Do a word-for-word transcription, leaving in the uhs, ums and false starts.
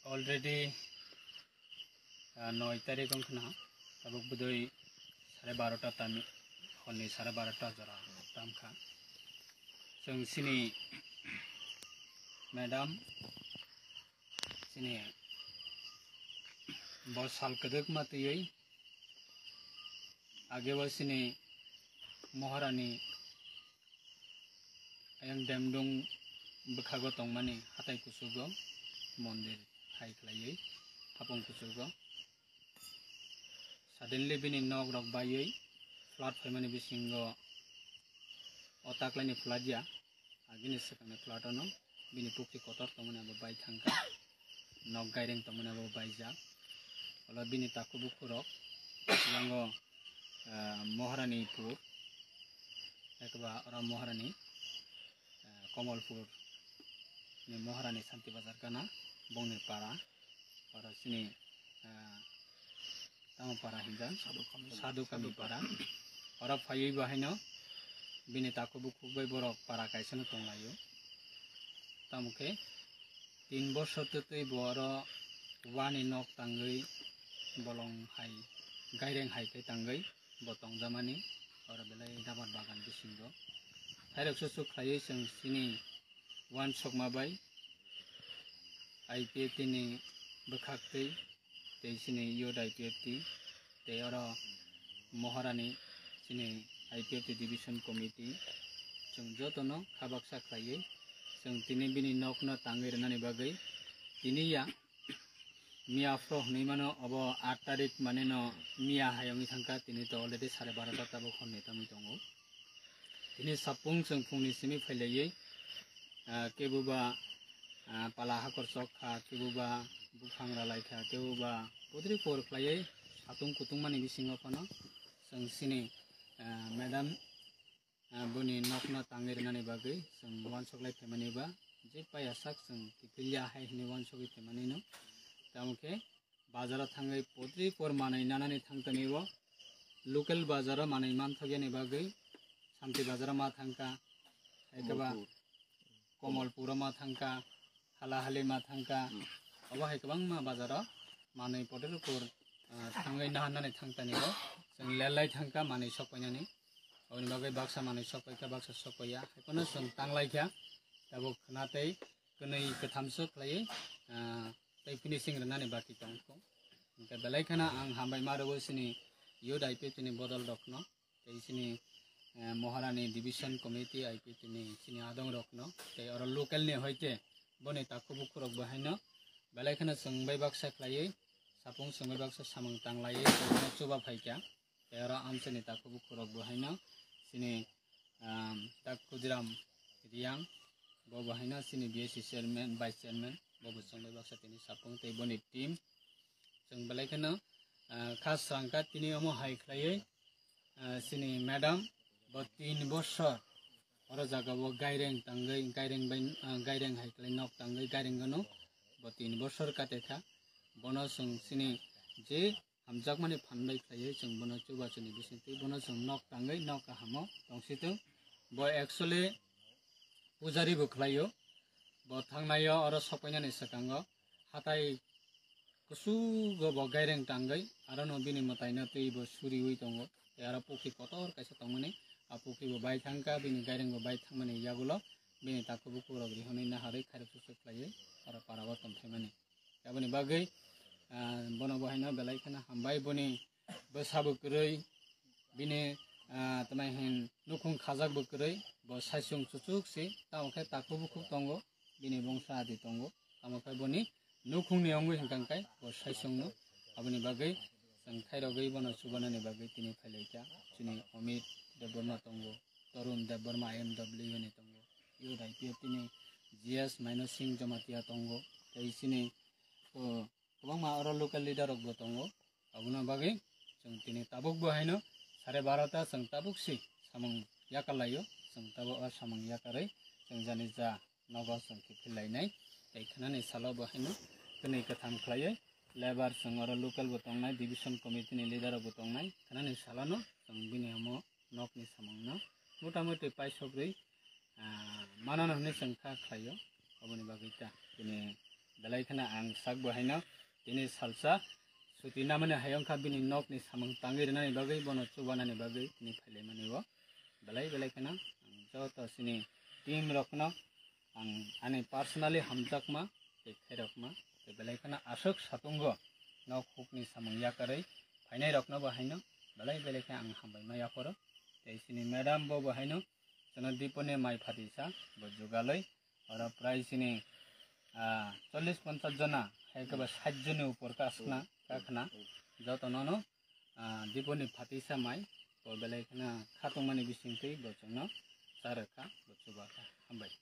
Already, ah, noi tarik wng khna, tabuk bwdwi sare barota tami, horni sare barota jora tam kha. Chwng chini madam, chini bo sal kwdwkma twiwi agebo chini Moharani ayang Demdung bwkhago tongmani hatai kuchugo mondir hai khlaiwi hapung kuchugo. Suddenly bini nok rok baiwi flood phaimani bisingo o taklaini flood ya, agini swkangni flood ono bini pukri kotor tongmani abo bai thangkha, nok gaireng tongmani abo baijak. Olo bini takhuk bukhuk rok yango, ah, Moharani pur, ekba oro Moharani, ah, Komolpur ni Moharani Santi Bazar gana bongni para, oro chini, ah, tamo para hinjak, Sadhu Kami. Sadhu Kami para. Oro phaiwi bo haino bini takhuk bukhuk bai borok para kaisa no tonglaio. Tamo khe tin bosor twtwi bo oro wani nok tangwi bolong hai gaireng hai khe tangwi bo tongjamani oro belai rabar bagan bisingo. Khairok susu khlaiwi chwng chini wansukma bai I P F T ni bwkhaktwi tei chini youth I P F T tei oro Moharani chini I P F T division committee chwng jotono kha baksa khlaiwi chwng tini bini nokno tangwi rwnani bagwi tini ya miya phro hwnwi mano obo aat tarik maneno miya hai wngwi thangkha tini to already sare barota tabuk horni tangwi tongo. Tini sapung chwng phungni simi phailaiwi, ah, kebo ba, ah, pala hakor chok kha, kebo ba buphang ralai kha, kebo ba putri por khlaiwi satung kutung mani bisingo phano chwng chini, ah, madam, ah, boni nokno tangwi rwnani bagwi chwng uansuk lai phaimani ba je paya sak chwng kiphilya hai hwnwi uansugwi phaimani no. Tamo khe bazaro thangwi putri por manwi nanani thangtani o local bazaro manwi manthokya ni bagwi Santi bazaro ma thangkha, hai khe ba Komolpur. Komolpuro ma thangkha, Halahali ma thangkha, Hmm. Obo hai kwbangma bazaro manwi putri por, ah, thangwi nahanani thangtani o chwng lelai thangkha manwi sokpainani. Oboni bagwi baksa manwi sokpaikha, baksa sokpaiya, hai phano chwng tanglaikha. Tabuk khna tei kwnwi kwthamswk khlaiwi, ah, tei finishing rwnani baki tongkho. Hwnkhe belai kheno ang hambai ma rwgo chini youth I P F T ni bodol rokno, tei chini, eh, Moharani division committee I P F T ni chini adong rokno, tei oro local ni hoite boni takhuk bukhuk rok bo haino belai kheno chwng bai baksa khlaiwi, sapung chwng bai baksa samung tanglaiwi, chuba phaikha. Tei oro amchaini takhuk bukhuk rok bo haino chini, um, tak Khudiram Riang, bo bo haino chini B S C chairman, vice chairman, bo bo chwng bai baksa tini sapung tei boni team. Chwng belai kheno, ah, kha swrangkha tini omo hai khlaiwi, ah, chini madam bo tin bosor oro jaga o gaireng tangwi, gaireng bai, ah, gaireng hai khlai nok tangwi gaireng gano bo tin bosor kate kha. Bono chwng chini je hamjakmani phan bai khlaiwi chwng bono chubachuni bisingtwi bono chwng nok tangwi nok kahamo tongsitwng. Bo actually pujari bo khlaio. Bo thangnaio oro sokpainani swkango hatai kusugo bo gaireng tangwi arono bini mwtaino twi bo suriwi tongo. Tei aro pukri kotor kaisa tongmani, a pukri bo bai thangkha, bini gaireng bo bai thangmani yagulo bini takhuk bukhuk rok rihorwi naharwi khairok susu khlaiwi oro para o tongphaimani. Aboni bagwi, ah, bono bo haino belai kheno hambai, boni bwsa bo kwrwi, bini, ah, tamo hin nukhung khajak bo kwrwi, bo saisung chuchuk se, tamo khe takhuk bukhuk tongo, bini bongsa adi tongo, tamo khe boni nukhungni wngwi hwnkha khe bo saisungno. Aboni bagwi chwng khairogwi bono chubanani bagwi tini phailaikha. Chini Amit Debbarma tongo, Tarun Debbarma M W ni tongo, youth I P F T ni G S Maino Singh Jamatia tongo, tei chini, o, kwbangma oro local leader rok bo tongo. Aboni bagwi chwng tini tabuk bo haino sare barota chwng tabuk si samung yakar laio, chwng tabuk o samung yakarwi chwng jani ja nogo chwng kiphil lainai. Tei khnani salo bo haino kwnwi kwtham khlaiwi labour chwng oro local bo tongnai, division committee ni leader rok bo tongnai. Khnani salo no chwng bini omo nokni samungno motamuti paisogwi, ah, manano hwnwi chwng kha khlaio. Aboni bagwi ta bini Belai kheno ang sak bo haino tini salsa suti namani hayung kha bini nokni samung tangwi rwnani bagwi, bono chubanani bagwi tini phailaimani o. Belai belai kheno ang joto chini team rokno ang ani personally hamjakma tei khairokma tei belai kheno aswk satungo nok hukni samung yakarwi phainai rokno bo haino belai belai khe ang hambaima yaphoro. Tei chini madam bo bo haino chwngno Diponi mai phatisa bo jugalwi oro prai chini, ah, chollish ponchash jona hai khe ba sait joni upor ka aswkna kakhna joto nono, ah, Diponi phatisa mai bo belai kheno khatungmani bisingtwi bo chwngno charwkha bo chubakha. Hambai.